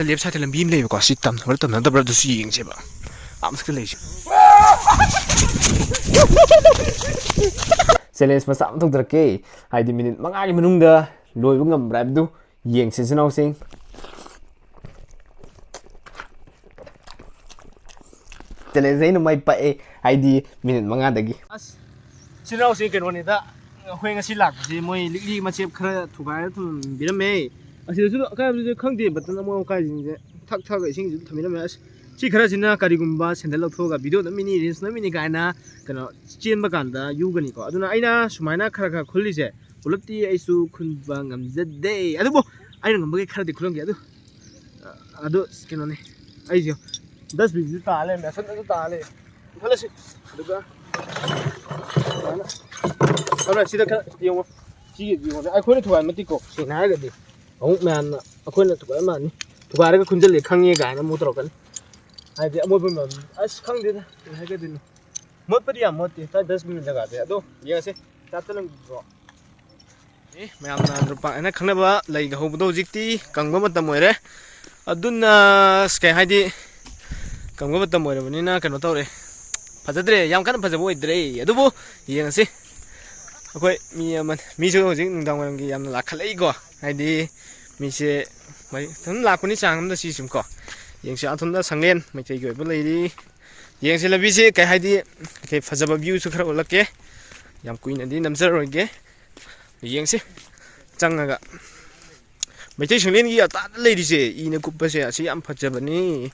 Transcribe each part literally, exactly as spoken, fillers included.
ꯂꯦꯞ ꯁꯥꯏꯗꯇ ꯂꯝꯕꯤ ꯑꯃ ꯂꯩꯕꯀꯣ, ꯁꯤ ꯇꯝꯅꯕ꯭ꯔꯥ ꯇꯝꯅꯗꯕ꯭ꯔꯥ ꯑꯗꯨꯁꯨ ꯌꯦꯡꯁꯦꯕ꯫ ꯑꯥ ꯃꯊꯛꯇ ꯂꯩꯁꯦ꯫ ꯆꯦꯂꯦꯟꯖ ꯃꯆꯥ ꯑꯃ ꯇꯧꯗꯔꯛꯀꯦ, ꯍꯥꯏꯗꯤ ꯃꯤꯅꯤꯠ ꯃꯉꯥꯒꯤ ꯃꯅꯨꯡꯗ ꯂꯣꯏꯕ ꯉꯝꯕ꯭ꯔꯥ ꯍꯥꯏꯕꯗꯨ ꯌꯦꯡꯁꯦ ꯏꯆꯤꯟ ꯏꯅꯥꯎꯁꯤꯡ꯫ ꯆꯦꯂꯦꯟꯖ ꯑꯩꯅ ꯃꯥꯏ ꯄꯥꯛꯑꯦ, ꯍꯥꯏꯗꯤ ꯃꯤꯅꯤꯠ ꯃꯉꯥꯗꯒꯤ꯫ ꯑꯁ, ꯏꯆꯤꯟ ꯏꯅꯥꯎꯁꯤ ꯀꯩꯅꯣꯅꯤꯗ, ꯑꯩꯈꯣꯏ ꯉꯁꯤ ꯂꯥꯛꯄꯁꯤ ꯃꯣꯏ ꯂꯤꯛꯂꯤ ꯃꯆꯦꯞ ꯈꯔ ꯊꯨꯒꯥꯏꯔ ꯊꯝꯕꯤꯔꯝꯃꯦ꯫ ꯑꯁꯤꯗꯁꯨ ꯑꯀꯥꯏꯕꯗꯨꯁꯨ ꯈꯪꯗꯦ, ꯕꯇꯟ ꯑꯃ ꯑꯀꯥꯏꯁꯤꯡꯁꯦ ꯊꯛ ꯊꯛꯑꯒ ꯏꯁꯤꯡꯁꯨ ꯊꯝꯕꯤꯔꯝꯃꯦ꯫ ꯑꯁ, ꯁꯤ ꯈꯔꯁꯤꯅ ꯀꯔꯤꯒꯨꯝꯕ ꯁꯦꯟꯗꯜ ꯂꯧꯊꯣꯛꯑꯒ ꯚꯤꯗꯤꯑꯣ ꯅꯝꯃꯤꯅꯤ, ꯔꯤꯜꯁ ꯅꯝꯃꯤꯅꯤ ꯀꯥꯏꯅ ꯀꯩꯅꯣ ꯆꯦꯟꯕ ꯀꯥꯟꯗ ꯌꯨꯒꯅꯤꯀꯣ꯫ ꯑꯗꯨꯅ ꯑꯩꯅ ꯁꯨꯃꯥꯏꯅ ꯈꯔ ꯈꯔ ꯈꯨꯜꯂꯤꯁꯦ ꯄꯨꯂꯞꯇꯤ ꯑꯩꯁꯨ ꯈꯨꯟꯕ ꯉꯝꯖꯗꯦ, ꯑꯗꯨꯕꯨ ꯑꯩꯅ ꯉꯝꯕꯒꯤ ꯈꯔꯗꯤ ꯈꯨꯜꯂꯝꯒꯦ꯫ ꯑꯗꯨ, ꯑꯗꯨ ꯀꯩꯅꯣꯅꯦ, ꯑꯩꯁꯦ ꯗꯁꯕꯤꯟꯁꯤꯁꯨ ꯇꯥ ꯂꯩꯔꯝꯃꯦ, ꯑꯁꯣꯝꯗꯁꯨ ꯇꯥ ꯂꯩꯔꯦ꯫ ꯈꯨꯜꯂꯁꯤ꯫ ꯑꯗꯨꯒ ꯁꯨꯃꯥꯏꯅ, ꯑꯗꯨꯅ ꯁꯤꯗ ꯈꯔ ꯌꯦꯡꯉꯣ, ꯁꯤꯒꯤ ꯌꯦꯡꯉꯣ, ꯑꯩꯈꯣꯏꯅ ꯊꯨꯒꯥꯏ ꯃꯇꯤꯛꯀꯣ, ꯁꯦꯡꯅ ꯍꯥꯏꯔꯒꯗꯤ ꯑꯃꯨꯛ ꯃꯌꯥꯝꯅ ꯑꯩꯈꯣꯏꯅ ꯊꯨꯒꯥꯏ ꯃꯥꯟꯅꯤ, ꯊꯨꯒꯥꯏꯔꯒ ꯈꯨꯟꯖꯜꯂꯦ ꯈꯪꯉꯦ ꯀꯥꯏꯅ ꯑꯃꯨꯛ ꯇꯧꯔꯛꯀꯅꯤ꯫ ꯍꯥꯏꯗꯤ ꯑꯃꯣꯠꯄ ꯃꯌꯥꯝ, ꯑꯁ, ꯈꯪꯗꯦꯗ, ꯀꯩ ꯍꯥꯏꯒꯗꯣꯏꯅꯣ꯫ ꯃꯣꯠꯄꯗꯤ ꯌꯥꯝ ꯃꯣꯠꯇꯦ, ꯁ꯭ꯋꯥꯏ ꯗꯁꯕꯤꯟ ꯖꯒꯥꯁꯦ꯫ ꯑꯗꯣ ꯌꯦꯡꯉꯁꯤ, ꯆꯥꯠꯇ ꯂꯪꯕ꯭ꯔꯣ? ꯑꯦ, ꯃꯌꯥꯝꯅ ꯅꯨꯄꯥ ꯍꯥꯏꯅ ꯈꯪꯅꯕ ꯂꯩꯒ ꯍꯧꯕꯗꯣ ꯍꯧꯖꯤꯛꯇꯤ ꯀꯪꯕ ꯃꯇꯝ ꯑꯣꯏꯔꯦ꯫ ꯑꯗꯨꯅ, ꯑꯁ, ꯀꯩ ꯍꯥꯏꯗꯤ, ꯀꯪꯕ ꯃꯇꯝ ꯑꯣꯏꯔꯕꯅꯤꯅ ꯀꯩꯅꯣ ꯇꯧꯔꯦ, ꯐꯖꯗ꯭ꯔꯦ, ꯌꯥꯝ ꯀꯟꯅ ꯐꯖꯕ ꯑꯣꯏꯗ꯭ꯔꯦ꯫ ꯑꯗꯨꯕꯨ ꯌꯦꯡꯉꯁꯤ, ꯑꯩꯈꯣꯏ ꯃꯤ ꯑꯃ, ꯃꯤꯁꯨ ꯍꯧꯖꯤꯛ ꯅꯨꯡꯗꯥꯡ ꯋꯥꯏꯔꯝꯒꯤ ꯌꯥꯝꯅ ꯂꯥꯛꯈꯠꯂꯛꯏꯀꯣ, ꯍꯥꯏꯗꯤ ꯃꯤꯁꯦ ꯃꯔꯤ ꯑꯗꯨꯝ ꯂꯥꯛꯄꯅꯤ ꯆꯥꯡ ꯑꯃꯗ꯫ ꯁꯤ ꯁꯨꯝ ꯀꯣ, ꯌꯦꯡꯁꯤ, ꯑꯁꯣꯝꯗ ꯁꯪꯂꯦꯟ ꯃꯩꯇꯩꯒꯤ ꯑꯣꯏꯕ ꯂꯩꯔꯤ꯫ ꯌꯦꯡꯁꯤ, ꯂꯝꯕꯤꯁꯦ ꯀꯩ ꯍꯥꯏꯗꯤ, ꯀꯩ ꯐꯖꯕ ꯚ꯭ꯌꯨꯁꯨ ꯈꯔ ꯎꯠꯂꯛꯀꯦ, ꯌꯥꯝ ꯀꯨꯏꯅꯗꯤ ꯅꯝꯖꯔꯔꯣꯏꯒꯦ꯫ ꯌꯦꯡꯁꯤ ꯆꯪꯉꯒ꯫ ꯃꯩꯇꯩ ꯁꯪꯂꯦꯟꯒꯤ ꯑꯇꯥꯗ ꯂꯩꯔꯤꯁꯦ, ꯏꯅ ꯀꯨꯞꯄꯁꯦ, ꯑꯁꯤ ꯌꯥꯝ ꯐꯖꯕꯅꯤ꯫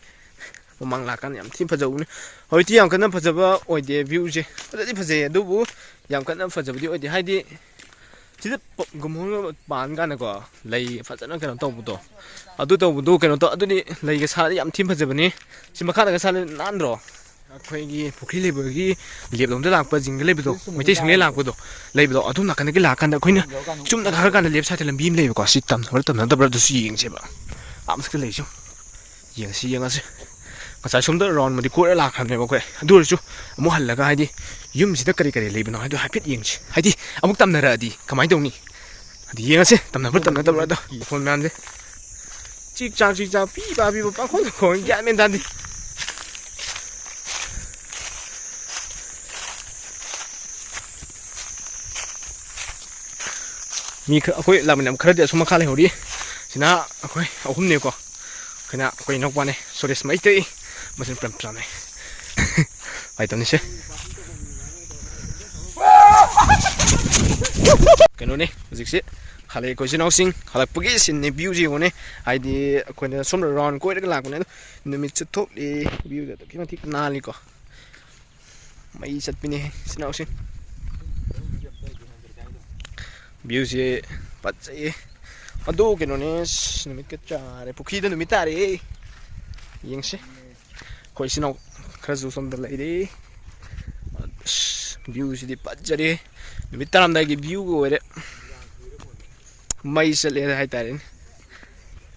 ꯃꯃꯥꯡ ꯂꯥꯛꯀꯥꯟꯗ ꯌꯥꯝ ꯊꯤ ꯐꯖꯕꯅꯤ꯫ ꯍꯧꯖꯤꯛꯇꯤ ꯌꯥꯝ ꯀꯟꯅ ꯐꯖꯕ ꯑꯣꯏꯗꯦ ꯚ꯭ꯌꯨꯁꯦ꯫ ꯐꯖꯗꯤ ꯐꯖꯩ, ꯑꯗꯨꯕꯨ ꯌꯥꯝ ꯀꯟꯅ ꯐꯖꯕꯗꯤ ꯑꯣꯏꯗꯦ꯫ ꯍꯥꯏꯗꯤ ꯁꯤꯗ ꯄ-, ꯒꯨꯝꯍꯣꯡ ꯄꯥꯟ ꯀꯥꯟꯗꯀꯣ, ꯂꯩ ꯐꯖꯅ ꯀꯩꯅꯣ ꯇꯧꯕꯗꯣ, ꯑꯗꯨ ꯇꯧꯕꯗꯣ ꯀꯩꯅꯣ ꯇꯧ, ꯑꯗꯨꯗꯤ ꯂꯩꯒ ꯁꯥꯠꯂꯗꯤ ꯌꯥꯝ ꯊꯤꯅ ꯐꯖꯕꯅꯤ꯫ ꯁꯤ ꯃꯈꯥꯗꯒ ꯁꯥꯠꯂꯗꯤ ꯅꯥꯟꯗ꯭ꯔꯣ? ꯑꯩꯈꯣꯏꯒꯤ ꯄꯨꯈ꯭ꯔꯤ ꯂꯩꯕꯒꯤ ꯂꯦꯞꯂꯣꯝꯗ ꯂꯥꯛꯄ ꯖꯤꯡꯒ ꯂꯩꯕꯗꯣ, ꯃꯩꯇꯩ ꯁꯪꯂꯦꯟ ꯂꯥꯛꯄꯗꯣ, ꯂꯩꯕꯗꯣ, ꯑꯗꯣꯝ ꯅꯥꯀꯟꯗꯒꯤ ꯂꯥꯛꯑꯀꯥꯟꯗ ꯑꯩꯈꯣꯏꯅ ꯆꯨꯝꯅ ꯈꯥꯔꯀꯥꯟꯗ ꯂꯦꯞ ꯁꯥꯏꯗꯇ ꯂꯝꯕꯤ ꯑꯃ ꯂꯩꯕꯀꯣ, ꯁꯤ ꯇꯝꯅꯕ꯭ꯔꯥ ꯇꯝꯅꯗꯕ꯭ꯔꯥ ꯑꯗꯨꯁꯨ ꯌꯦꯡꯁꯦꯕ꯫ ꯑꯥ ꯃꯊꯛꯇ ꯂꯩꯁꯨ ꯌꯦꯡꯉꯁꯤ, ꯌꯦꯡꯉꯁꯤ꯫ ꯉꯁꯥꯏ ꯁꯣꯝꯗ ꯔꯥꯎꯟꯕꯨꯗꯤ ꯀꯣꯏꯔ ꯂꯥꯛꯈ꯭ꯔꯕꯅꯦꯕ ꯑꯩꯈꯣꯏ, ꯑꯗꯨ ꯑꯣꯏꯔꯁꯨ ꯑꯃꯨꯛ ꯍꯜꯂꯒ, ꯍꯥꯏꯗꯤ, ꯌꯨꯝꯁꯤꯗ ꯀꯔꯤ ꯀꯔꯤ ꯂꯩꯕꯅꯣ ꯍꯥꯏꯗꯣ ꯍꯥꯏꯐꯦꯠ ꯌꯦꯡꯁꯤ꯫ ꯍꯥꯏꯗꯤ ꯑꯃꯨꯛ ꯇꯝꯅꯔꯛꯑꯗꯤ ꯀꯃꯥꯏꯅ ꯇꯧꯅꯤ? ꯑꯗꯨ ꯌꯦꯡꯉꯁꯤ, ꯇꯝꯅꯕ꯭ꯔꯥ ꯇꯝꯅꯗꯕ꯭ꯔꯥ ꯑꯗꯣ꯫ ꯃꯈꯣꯟ ꯃꯌꯥꯝꯁꯦ꯫ ꯆꯤꯛ ꯆꯥꯛ ꯆꯤꯛ ꯆꯥꯛ ꯄꯤ ꯄꯥ ꯄꯤ ꯄꯥ ꯄꯥꯈꯣꯡꯗ ꯈꯣꯡ ꯒ꯭ꯌꯥꯟ ꯃꯦꯟ ꯇꯥꯗꯦ꯫ ꯃꯤ ꯈꯔ, ꯑꯩꯈꯣꯏ ꯂꯥꯛꯃꯤꯟꯅꯕ ꯈꯔꯗꯤ ꯑꯁꯣꯝ ꯃꯈꯥ ꯂꯩꯍꯧꯔꯤ꯫ ꯁꯤꯅ ꯑꯩꯈꯣꯏ ꯑꯍꯨꯝꯅꯦꯀꯣ꯫ ꯑꯩꯈꯣꯏꯅ ꯑꯩꯈꯣꯏ ꯏꯅꯥꯎꯄꯥꯅꯦ ꯁꯨꯔꯦꯁ ꯃꯩꯇꯩ, ꯃꯆꯤꯟ ꯄ꯭ꯔꯦꯝꯆꯥꯟꯅꯦ꯫ ꯐꯥꯒꯤ ꯇꯧꯅꯤꯁꯦ꯫ ꯀꯩꯅꯣꯅꯦ ꯍꯧꯖꯤꯛꯁꯦ ꯍꯜꯂꯛꯑꯦ ꯑꯩꯈꯣꯏ ꯏꯆꯤꯟ ꯏꯅꯥꯎꯁꯤꯡ꯫ ꯍꯜꯂꯛꯄꯒꯤ ꯁꯤꯟꯅꯤ, ꯚ꯭ꯌꯨꯁꯦ ꯌꯦꯡꯉꯨꯅꯦ꯫ ꯍꯥꯏꯗꯤ ꯑꯩꯈꯣꯏꯅ ꯁꯣꯝꯗ ꯔꯥꯎꯟ ꯀꯣꯏꯔꯒ ꯂꯥꯛꯄꯅꯦ, ꯑꯗꯣ ꯅꯨꯃꯤꯠꯁꯦ ꯊꯣꯛꯂꯤ, ꯚ꯭ꯌꯨꯁꯦ ꯑꯗꯨꯛꯀꯤ ꯃꯇꯤꯛ ꯅꯥꯜꯂꯤꯀꯣ꯫ ꯃꯩ ꯆꯠꯄꯤꯅꯦ ꯏꯆꯤꯟ ꯏꯅꯥꯎꯁꯤꯡ꯫ ꯚ꯭ꯌꯨꯁꯦ ꯐꯖꯩꯌꯦ꯫ ꯑꯗꯣ ꯀꯩꯅꯣꯅꯦ, ꯑꯁ, ꯅꯨꯃꯤꯠꯀ ꯆꯥꯔꯦ, ꯄꯨꯈ꯭ꯔꯤꯗ ꯅꯨꯃꯤꯠ ꯇꯥꯔꯦ꯫ ꯌꯦꯡꯁꯤ꯫ ꯑꯩꯈꯣꯏ ꯏꯆꯤꯟ ꯏꯅꯥꯎ ꯈꯔꯁꯨ ꯁꯣꯝꯗ ꯂꯩꯔꯤ꯫ ꯑꯁ, ꯚ꯭ꯌꯨꯁꯤꯗꯤ ꯐꯖꯔꯦ꯫ ꯅꯨꯃꯤꯠ ꯇꯥꯔꯝꯗꯥꯏꯒꯤ ꯚ꯭ꯌꯨꯒ ꯑꯣꯏꯔꯦ꯫ ꯃꯩ ꯆꯠꯂꯦ ꯍꯥꯏꯇꯥꯔꯦꯅꯦ꯫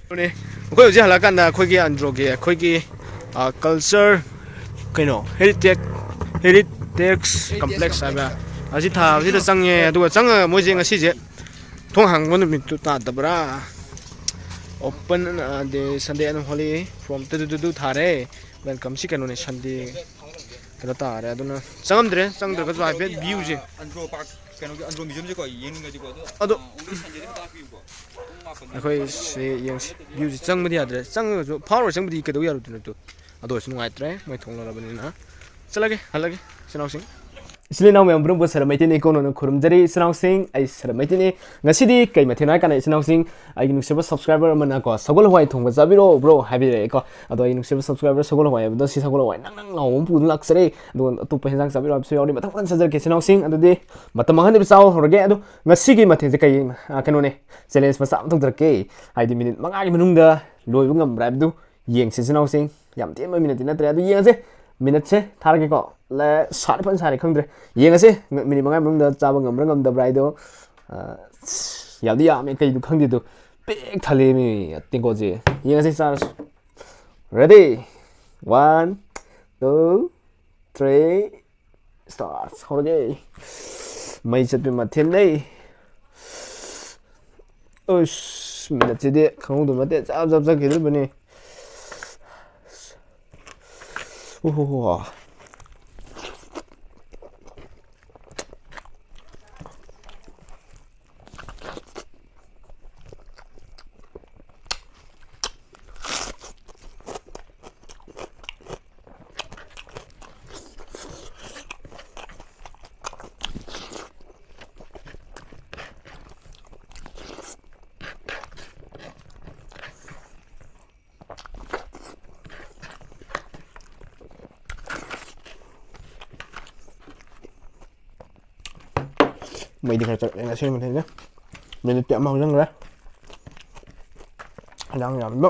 ꯑꯗꯨꯅꯦ, ꯑꯩꯈꯣꯏ ꯍꯧꯖꯤꯛ ꯍꯜꯂꯛꯑꯀꯥꯟꯗ ꯑꯩꯈꯣꯏꯒꯤ ꯑꯟꯗ꯭ꯔꯣꯒꯤ ꯑꯩꯈꯣꯏꯒꯤ, ꯑ, ꯀꯜꯆꯔ, ꯀꯩꯅꯣ, ꯍꯦꯔꯤꯇꯦꯛ, ꯍꯦꯔꯤꯇꯦꯛꯁ ꯀꯝꯄ꯭ꯂꯦꯛꯁ ꯍꯥꯏꯕ, ꯑꯁꯤ ꯊꯥꯕꯁꯤꯗ ꯆꯪꯉꯦ꯫ ꯑꯗꯨꯒ ꯆꯪꯉꯒ ꯃꯣꯏꯁꯦ ꯉꯁꯤꯁꯦ ꯊꯣꯡ ꯍꯥꯡꯕ ꯅꯨꯃꯤꯠꯇꯨ ꯇꯥꯗꯕ꯭ꯔꯥ? Open, ꯑ, day Sunday and holy from two two two two ꯊꯥꯔꯦ꯫ ꯋꯦꯜꯀꯝꯁꯤ ꯀꯩꯅꯣꯅꯦ, ꯁꯟꯗꯦ ꯀꯩꯅꯣ ꯇꯥꯔꯦ꯫ ꯑꯗꯨꯅ ꯆꯪꯉꯝꯗ꯭ꯔꯦ꯫ ꯆꯪꯗ꯭ꯔꯒꯁꯨ ꯍꯥꯏꯐꯦꯠ ꯚ꯭ꯌꯨꯁꯦ꯫ ꯑꯟꯗ꯭ꯔꯣ ꯄꯥꯔꯛ, ꯀꯩꯅꯣꯒꯤ ꯑꯟꯗ꯭ꯔꯣ ꯃ꯭ꯌꯨꯖꯤꯌꯝꯁꯦꯀꯣ, ꯌꯦꯡꯅꯤꯡꯉꯗꯤꯀꯣ, ꯑꯗꯣ, ꯑꯗꯣ ꯑ, only Sundayꯗ ꯈꯛꯇ ꯄꯤꯌꯨꯀꯣ꯫ ꯄꯨꯡ ꯃꯥꯄꯟꯗ ꯑꯩꯈꯣꯏ ꯁꯤ ꯌꯦꯡꯁꯤ꯫ ꯚ꯭ꯌꯨꯁꯦ ꯆꯪꯕꯗꯤ ꯌꯥꯗ꯭ꯔꯦ꯫ ꯆꯪꯉꯒꯁꯨ ꯐꯥꯎꯔ ꯆꯪꯕꯗꯤ ꯀꯩꯗꯧ ꯌꯥꯔꯣꯏꯗꯣꯏꯅꯣ ꯑꯗꯨ? ꯑꯗꯨ ꯑꯣꯏꯔꯁꯨ ꯅꯨꯡꯉꯥꯏꯇ꯭ꯔꯦ, ꯃꯣꯏ ꯊꯣꯡ ꯂꯣꯜꯂꯕꯅꯤꯅ꯫ ꯆꯠꯂꯒꯦ, ꯍꯜꯂꯒꯦ, ꯏꯆꯤꯟ ꯏꯅꯥꯎꯁꯤꯡ꯫ ꯏꯆꯤꯜ ꯏꯅꯥꯎ ꯃꯌꯥꯝ ꯄꯨꯝꯅꯃꯛꯄꯨ ꯁꯔ ꯃꯩꯇꯩꯅ ꯏꯀꯣꯟ ꯅꯣꯟꯅ ꯈꯨꯔꯨꯝꯖꯔꯤ꯫ ꯏꯆꯤꯟ ꯏꯅꯥꯎꯁꯤꯡ, ꯑꯩ ꯁꯔ ꯃꯩꯇꯩꯅꯤ꯫ ꯉꯁꯤꯗꯤ ꯀꯩ ꯃꯊꯦꯜꯅꯣ ꯍꯥꯏ ꯀꯥꯟꯗ, ꯏꯆꯤꯟ ꯏꯅꯥꯎꯁꯤꯡ, ꯑꯩꯒꯤ ꯅꯨꯡꯁꯤꯕ subscriber ꯑꯃꯅ ꯀꯣ, "ꯁꯒꯣꯜ ꯍꯋꯥꯏ ꯊꯣꯡꯕ ꯆꯥꯕꯤꯔꯣ bro" ꯍꯥꯏꯕꯤꯔꯛꯑꯦꯀꯣ꯫ ꯑꯗꯣ ꯑꯩꯒꯤ ꯅꯨꯡꯁꯤꯕ subscriber ꯁꯒꯣꯜ ꯍꯋꯥꯏ ꯍꯥꯏꯕꯗꯣ, ꯁꯤ ꯁꯒꯣꯜ ꯍꯋꯥꯏ ꯅꯪ ꯅꯪ ꯂꯥꯎꯕ ꯑꯃ ꯄꯨꯗꯨꯅ ꯂꯥꯛꯆꯔꯦ꯫ ꯑꯗꯨꯒ ꯑꯇꯣꯞꯄ ꯍꯦꯟꯖꯥꯡ ꯆꯥꯕꯤꯔꯣ ꯍꯥꯏꯕꯁꯨ ꯌꯥꯎꯔꯤ꯫ ꯃꯊꯪ ꯃꯊꯪ ꯆꯥꯖꯔꯛꯀꯦ ꯏꯆꯤꯟ ꯏꯅꯥꯎꯁꯤꯡ꯫ ꯑꯗꯨꯗꯤ ꯃꯇꯝ ꯃꯥꯡꯍꯟꯗꯕꯤꯗ ꯆꯥꯕ ꯍꯧꯔꯒꯦ꯫ ꯑꯗꯣ ꯉꯁꯤꯒꯤ ꯃꯊꯦꯜꯁꯦ ꯀꯩ, ꯑ, ꯀꯩꯅꯣꯅꯦ, challenge ꯃꯆꯥ ꯑꯃ ꯇꯧꯖꯔꯛꯀꯦ꯫ ꯍꯥꯏꯗꯤ ꯃꯤꯅꯤꯠ ꯃꯉꯥꯒꯤ ꯃꯅꯨꯡꯗ ꯂꯣꯏꯕ ꯉꯝꯕ꯭ꯔꯥ ꯍꯥꯏꯕꯗꯨ ꯌꯦꯡꯁꯤ ꯏꯆꯤꯟ ꯏꯅꯥꯎꯁꯤꯡ꯫ ꯌꯥꯝ ꯇꯦꯟꯕ ꯃꯤꯅꯠꯇꯤ ꯅꯠꯇ꯭ꯔꯦ꯫ ꯑꯗꯨ ꯌꯦꯡꯉꯁꯦ꯫ ꯃꯤꯅꯠꯁꯦ ꯊꯥꯔꯒꯦꯀꯣ꯫ ꯂꯦ-, ꯁꯥꯔꯦ, ꯐꯖꯅ ꯁꯥꯔꯦ, ꯈꯪꯗ꯭ꯔꯦ꯫ ꯌꯦꯡꯉꯁꯦ꯫ ꯃꯤꯅꯤꯠ ꯃꯉꯥꯒꯤ ꯃꯅꯨꯡꯗ ꯆꯥꯕ ꯉꯝꯕ꯭ꯔꯥ ꯉꯝꯗꯕ꯭ꯔꯥ ꯍꯥꯏꯗꯣ꯫ ꯑ, ꯌꯥꯝꯗꯤ ꯌꯥꯝꯃꯦ, ꯀꯩꯅꯣ ꯈꯪꯗꯦ ꯑꯗꯣ꯫ ꯄꯤꯛ ꯊꯜꯂꯦ ꯃꯤ ꯇꯦꯡꯀꯣꯠꯁꯦ꯫ ꯌꯦꯡꯉꯁꯦ, ꯆꯥꯔꯁꯤ꯫ Ready? One, two, three, start꯫ ꯍꯧꯔꯒꯦ꯫ ꯃꯩ ꯆꯠꯄꯤ ꯃꯊꯦꯜꯅꯦ꯫ ꯑꯁ, ꯃꯤꯅꯠꯁꯤꯗꯤ ꯈꯪꯍꯧꯗꯕ ꯅꯠꯇꯦ, ꯆꯞ ꯆꯞ ꯆꯠꯈꯤꯗꯣꯔꯤꯕꯅꯤ꯫ ꯑꯣ ꯍꯣ ꯍꯣ꯫ ꯃꯩꯗꯤ ꯈꯔ ꯆꯠꯂꯦ ꯉꯁꯤ ꯃꯊꯦꯜꯁꯦ꯫ ꯃꯤꯅꯤꯠꯇꯤ ꯑꯃ ꯍꯧꯖꯤꯟꯈ꯭ꯔꯦ꯫ ꯌꯥꯝ ꯌꯥꯝꯕ꯫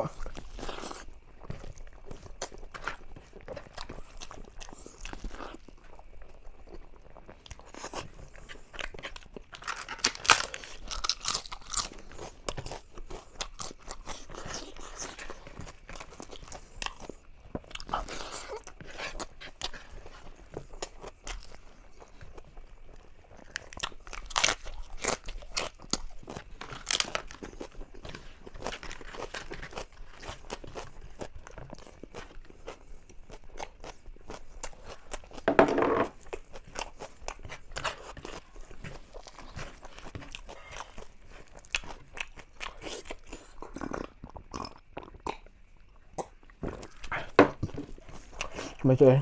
ꯁꯨꯃꯥꯏꯅ ꯇꯧꯋꯦ꯫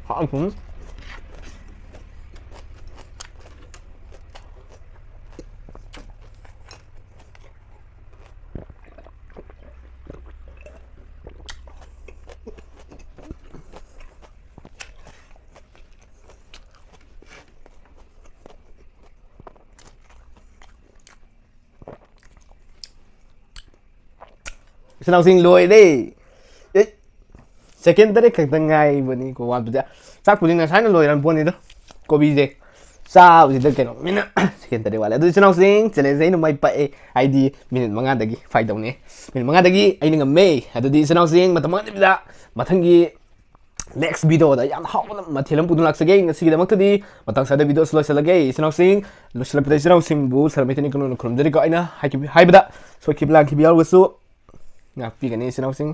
ꯍꯥꯎ꯫ ꯏꯆꯤꯟ ꯏꯅꯥꯎꯁꯤꯡ ꯂꯣꯏꯔꯦ꯫ ꯑꯦ, ꯁꯦꯀꯦꯟ ꯇꯔꯦꯠ ꯈꯛꯇ ꯉꯥꯏꯕꯅꯤꯀꯣ ꯋꯥꯠꯄꯗꯤ꯫ ꯆꯥꯛꯄꯨꯗꯤ ꯉꯁꯥꯏꯅ ꯂꯣꯏꯔꯝ ꯄꯣꯠꯅꯤꯗ꯫ ꯀꯣꯕꯤꯁꯦ ꯆꯥꯕꯁꯤꯗ ꯀꯩꯅꯣ ꯃꯤꯅ ꯁꯦꯀꯦꯟ ꯇꯔꯦꯠ ꯋꯥꯠꯂꯦ꯫ ꯑꯗꯨ ꯏꯆꯤꯟ ꯏꯅꯥꯎꯁꯤꯡ, ꯆꯦꯂꯦꯟꯖꯁꯦ ꯑꯩꯅ ꯃꯥꯏ ꯄꯥꯛꯑꯦ꯫ ꯍꯥꯏꯗꯤ ꯃꯤꯅꯤꯠ ꯃꯉꯥꯗꯒꯤ ꯐꯥꯏꯠ ꯇꯧꯅꯤ꯫ ꯃꯤꯅꯤꯠ ꯃꯉꯥꯗꯒꯤ ꯑꯩꯅ ꯉꯝꯃꯦ꯫ ꯑꯗꯨꯗꯤ ꯏꯆꯤꯟ ꯏꯅꯥꯎꯁꯤꯡ, ꯃꯇꯝ ꯃꯥꯡꯍꯟꯗꯕꯤꯗ ꯃꯊꯪꯒꯤ ꯅꯦꯛꯁ ꯚꯤꯗꯤꯑꯣꯗ ꯌꯥꯝ ꯍꯥꯎꯕ ꯃꯊꯦꯜ ꯑꯃ ꯄꯨꯗꯨꯅ ꯂꯥꯛꯆꯒꯦ꯫ ꯉꯁꯤꯒꯤꯗꯃꯛꯇꯗꯤ ꯃꯇꯥꯡ ꯆꯥꯗ ꯚꯤꯗꯤꯑꯣꯁꯨ ꯂꯣꯏꯁꯤꯜꯂꯒꯦ꯫ ꯏꯆꯤꯟ ꯏꯅꯥꯎꯁꯤꯡ, ꯂꯣꯏꯁꯤꯜꯂꯛꯄꯗ ꯏꯆꯤꯟ ꯏꯅꯥꯎꯁꯤꯡꯕꯨ ꯁꯔ ꯃꯩꯇꯩꯅ ꯀꯩꯅꯣꯅ ꯈꯨꯔꯨꯝꯖꯔꯤꯀꯣ꯫ ꯑꯩꯅ ꯍꯥꯏꯈꯤꯕ-, ꯍꯥꯏꯕꯗ ꯁꯣꯏꯈꯤꯕ ꯂꯥꯟꯈꯤꯕ ꯌꯥꯎꯔꯒꯁꯨ ꯉꯥꯛꯄꯤꯒꯅꯤ ꯏꯆꯤꯟ ꯏꯅꯥꯎꯁꯤꯡ꯫